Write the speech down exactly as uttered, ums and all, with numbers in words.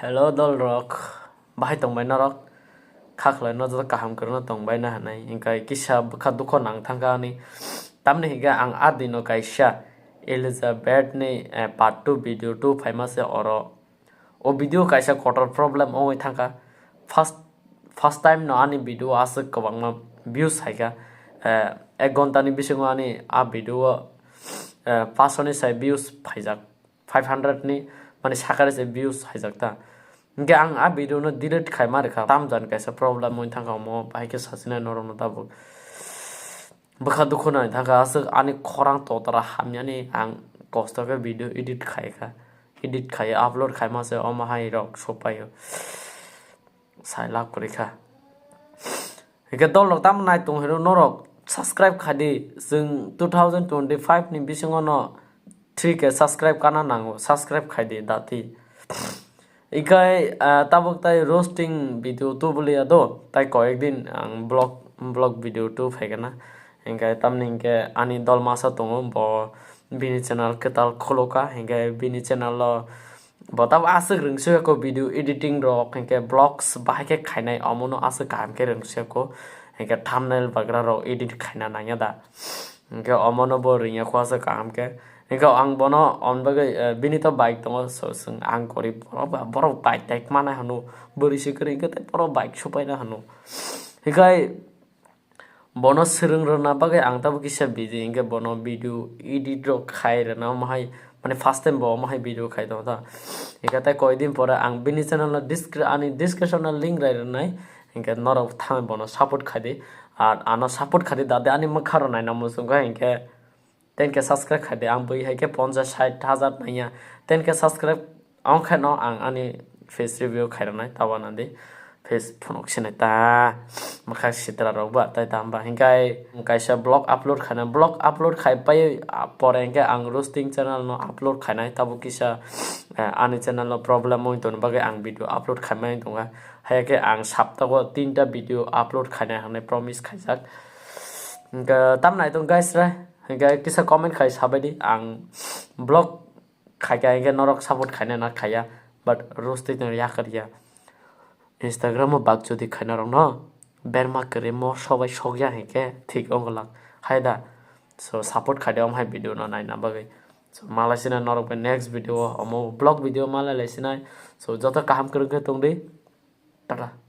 Hello dolrok, bahai tongbai norok? Kha khlai no joto kaham kwrwngno tongbai na hinwi. Hinkhe kisa bwkha dukho nang thangkha ani. Tamni hinkhe ang a dino kaisa Elizabeth ni, eh, part two video two phaima se oro. O video kaisa kotor problem wngwi thangkha. First, first time no ani video aswk kwbangma views haikha. Eh, ek ghonta ni bisingo ani a video o, eh, paanch sho ni sai views phaijak. Five hundred ni, mane, sakare se views haijak ta. Hinkhe ang a video no delete khaima rwkha. Tam jani kaisa problem wngwi thangkha omo, bahai khe sachinai norokno tabuk. Bwkha dukhu nai thangkha, aswk ani khorang totra hamyani ang kosto khe video edit khaikha. Edit khai upload khaima se omo hai rok sopaio. Sai lak kwrwi kha. Hinkhe dolrok tamo nai tong hino norok subscribe khai di, chwng two thousand twenty-five ni bisingo no three K subscribe kana nango, subscribe khai di dati. Ikai, ah, tabuk tai roasting video tubuli ya do, tai koyek din ang vlog, vlog video tu phaikana. Hinkhe tamni hinkhe ani dol masa tongo, bo bini channel kwtal kholoka, hinkhe bini channel o bo tabuk aswk rwngsuya ko video editing rok, hinkhe vlogs bahai khe khainai, omono aswk kaham khe rwngsuya ko, hinkhe thumbnail bagra rok edit khaina nangya da, hinkhe omono bo rwngya ko aswk kaham khe. Hinkhe ang bono on bagwi, eh, bini to bike tongo, so, chwng ang gorib, borok ba, borok bike tai manai hwno, bwrwi se kwrwi hinkhe tei borok bike supaina hwno. Hinkhe bono swrwng rwna bagwi ang tabuk kisa busy, hinkhe bono video edit rok khai rwna omo hai, mane, first time bo omo hai video khai tongo ta. Hinkhe tei koi din pore ang bini channel no descri-, ani description o link rai rwnai, hinkhe norok thangwi bono support khai di. Ar ano support khai di, dade ani mwkha rok naina muchungkha, hinkhe ten K subscribe khai di, ang bui hai khe ponchas sait hajar nangya, ten K subscribe. Ang khe no ang ani face review khairoknai, tabana di face phunuk sinai ta, mwkhang sitra rok ba tai tamba. Hinkhe kaisa vlog upload khaina, vlog upload khai pai, ah, pore hinkhe ang roasting channel no upload khainai, tabuk kisa, eh, ani channel no problem wng tongni bagwi ang video upload khaimani tongkha. Haiya khe ang saptago tinta video upload khainai hinwi promise khaijak. Hinkhe tam nai tong guys re, hinkhe kisa comment khai sabai di, ang vlog khaikha hinkhe norok support khaina na khaiya, but roasting no yakarya. Instagram o bak jodi khaina rok no berma kwrwi mo sobai sokya hinkhe thik ongolak hai da. So support khai de om hai video no naina bagwi. So malai sina norok bai next video o omo vlog video malai lai sinai. So joto kaham kwrwng khe tong di. Tata.